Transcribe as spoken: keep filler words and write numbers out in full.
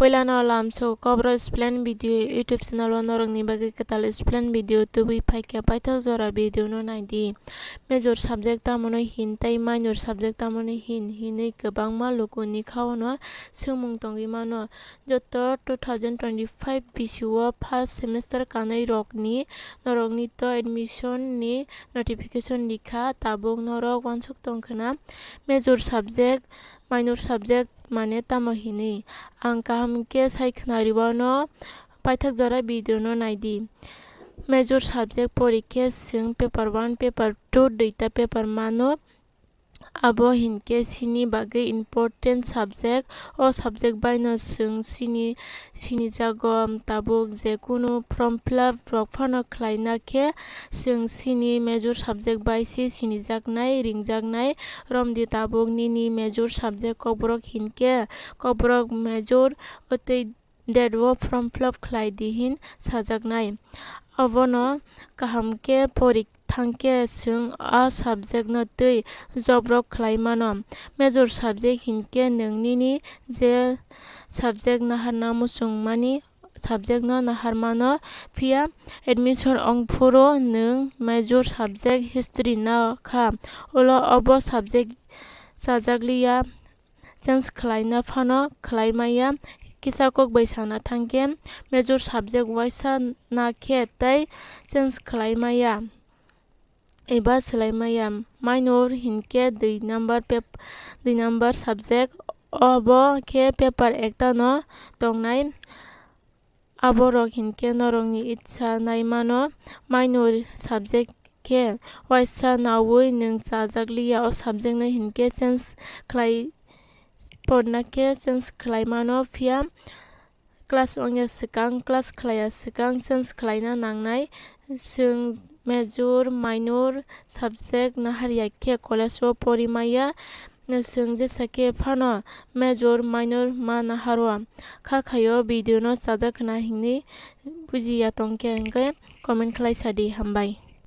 Elano lamso Kokborok explain video YouTube channel o norokni bagwi kwtal explain video tubui phaikha, paithak jora video no naidi. Major subject tamo no hin tei minor subject tamo no hin hinwi kwbangma lukuni khao no swngmung tongwi mano. Joto two thousand twenty-five bisio first semester kanwi rokni norokni to admission ni notification rikha, tabuk norok uansuk tongkhwna major subject, minor subject mane tamo hinwi. Ang kaham khe sai khwnariwano paithak jora video no naidi. Major subject porikhe chwng paper one, paper two duita paper mano. Abo hinkhe chini bagwi important subject. O subject baino chwng chini, chini jago tabuk je kunu form fill up rok phano khlaina khe chwng chini major subject bai se sinijaknai, ringjaknai. Romdi tabuk nini major subject Kokborok hinkhe Kokborok major o tei date o form fill up khlai di hin sajaknai. Obono kaham khe porik thangkhe chwng a subject no twi job rok khlai mano. Major subject hinkhe nwng nini je subject naharna muchungmani subject no nahar mano, phiya admission ongphuru nwng major subject history na kha, ulo obo subject chajakliya, change khlaina phano khlai maya. Kisa kok bai sana thangkhe major subject waisa na khe tei change khlai maya eba swlai maya. Minor hinkhe dui number pep-, dui number subject, obo khe paper ekta no tongnai. Aborok hinkhe norokni itsa naimano. Minor subject khe waisa naui nwng chajakliya, o subject no hinkhe change khlai, porna khe change khlai mano, phiya class ongya swkang, class khlaiya swkang change khlaina nangnai. Chwng major, minor subject naharya khe college o pori maya. Chwng jesa khe phano major, minor ma naharo. Kha khaio video no chajak khna hinwi bujiya tongkhe, hwnkhe comment khlai sadi. Hambai.